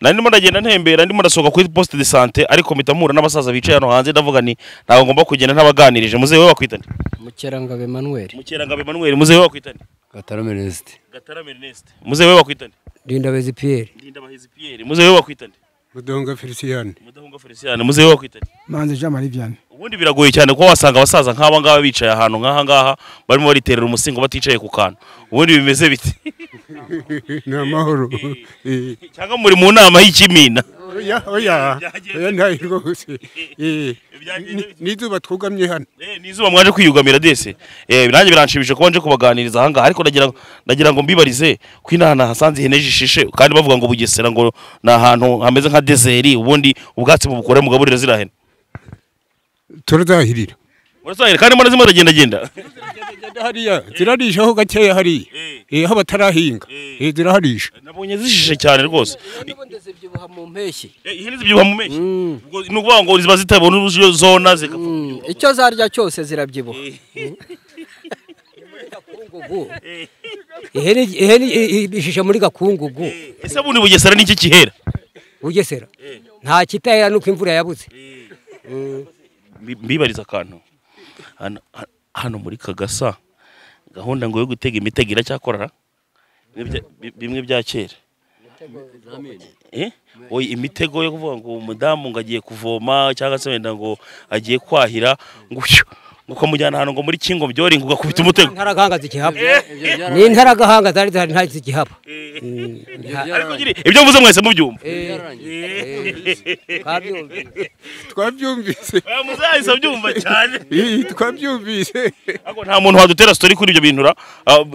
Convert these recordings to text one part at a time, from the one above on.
Nari ndimo ndagenda ntembera, ndimo ndasohoka kuri poste de santé, ariko mpita mpura n'abasaza bicaye hano hanze, ndavuga ni ntabwo ngomba kugenda ntabaganirije. Muzehe, we bakwita nde? Mukerangabe Emmanuel. Mukerangabe Emmanuel. Muzehe, we bakwita nde? Gatarame Ernest. Gatarame Ernest. Muzehe, we bakwita nde? Ndindabahizi Pierre. Ndindabahizi Pierre. Muzehe, we bakwita nde? Mudahunga Felicien. Mudahunga Felicien. Muzehe, we bakwita nde? Manzi Jean Marie Vianney. Ubundi biragoye cyane kuba wasanga abasaza nk'aba ngaba bicaye ahantu nk'aha ngaha, barimo bariterera umusingo, baticaye ku kantu. Ubundi bimeze bite? Ni amahoro. Cyangwa muri mu nama y'ikimina? Oya, oya, oya, ntayo rwose. N'izuba twugamye hano. N'izuba mwaje kwiyugamira dese. Nanjye biranshimishije kuba nje kubaganiriza aha ngaha, ariko ndagira ngo mbibarize ko inaha hasanze ihene jishishe, kandi bavuga ngo Bugesera ngo ni ahantu hameze nka désert. Ubundi ubwatsi bubukore mugaburira ziriya hene? Turazahirira. Murazahirira kandi mbona zimwe ziragendagenda. Hariya zirarishaho gakeya hariya, aho batarahinga ziraharisha. Nabonye zishishe cyane rwose. N'ubundi zibyibuha mu mpeshyi. Ihene zibyibuha mu mpeshyi? Ubwo ni ukuvuga ngo ziba zitabona uburyo zona zigapfa. Icyo zarya cyose zirabyibuha. Ihene ishishe muri gakungugu. Ese bundi Bugesera ni iki kihera? Bugesera nta kitahera, nuko imvura yabuze. Mbibariza akantu hano muri Kagasa, gahunda ngo yo gutega imitego iracyakorara bimwe bya kera? Oya, imitego yo kuvuga ngo umudamu ngo agiye kuvoma, cyangwa se wenda ngo agiye kwahira, ngo ukamujyana ahantu ngo muri kingo byori, ngo ugakubita umutego. Intaragahanga zikihaba, ni intaragahanga zari zihari, nta zikihaba. Ariko ibyo mvuze mwese mubyumva? Twabyumvise. Muzahise abyumva cyane. Twabyumvise. Ariko nta muntu wadutera story kuri ibyo bintu ra,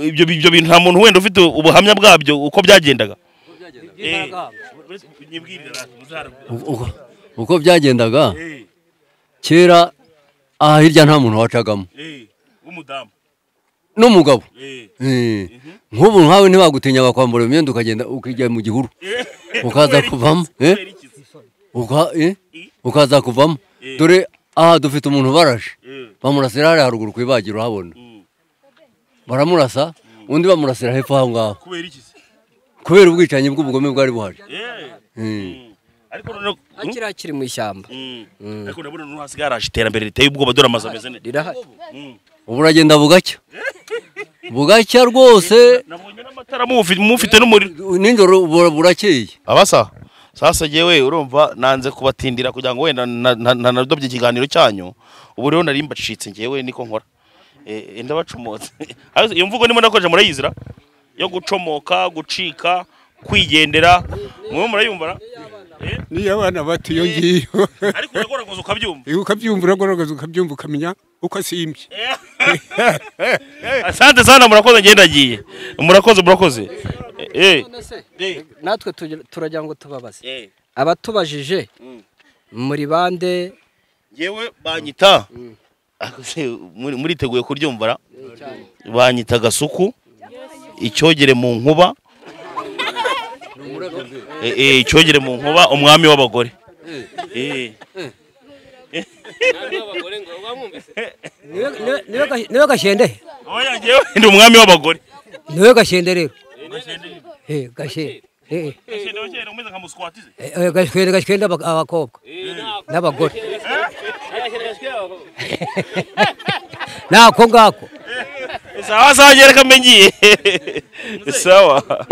ibyo bintu nta muntu wenda ufite ubuhamya bwabyo uko byagendaga? Uko byagendaga kera aha hirya, nta muntu wacagamo n'umugabo. Nk'ubu nkawe ntibagutinya bakwambura imyenda ukagenda ukijya mu gihuru, ukaza kuvamo, ukaza kuvamo. Dore aha dufite umuntu barashe, bamurasira hariya haruguru ku ibagiro urahabona, baramurasa, undi bamurasira hepfo aho ngaho kubera ubwicanyi bw'ubugome bwari buhari. Ariko noneho akiri kiri mu ishyamba. Ariko ndabona noneho hasigaye haraje iterambere riteye ubwoba, dore amazu ameze neza. Rirahari. Ubu uragenda bugacya bugacya rwose. Nabonye n'amatara mufite n'umuriro. Nijoro burakeye. Abasa sasa jewe urumva nanze kubatindira kugira ngo wenda nanadobye ikiganiro cyanyu. Ubu rero nari mbacitse, ngewe niko nkora, ndabacomotse. Iyo mvugo ndimo ndakoresha murayizira, yo gucomoka, gucika, kwigendera, mwe murayumva? Niyo abana bato iyo ngiyo. Ariko uragoragoza ukabyumva. Ukabyumva, uragoragoza ukabyumva, ukamenya uko asimbye. Asante sana, murakoze, ngenda agiye. Murakoze, murakoze. Natwe turagira ngo tubabaze abatubajije, muri bande? Ngewe banyita, muriteguye kuryumva? Banyita Gasuku, icyogere mu nkuba, icyogere mu nkuba, umwami w'abagore. Niwe Gashende? Oya, ngewe ndi umwami w'abagore. Niwe Gashende rero. Gashende. Gashende umeze nka muswatize. Gashende, Gashende abakobwa n'abagore. Nako ngako. Sawa sawa, reka mengiye. Sawa.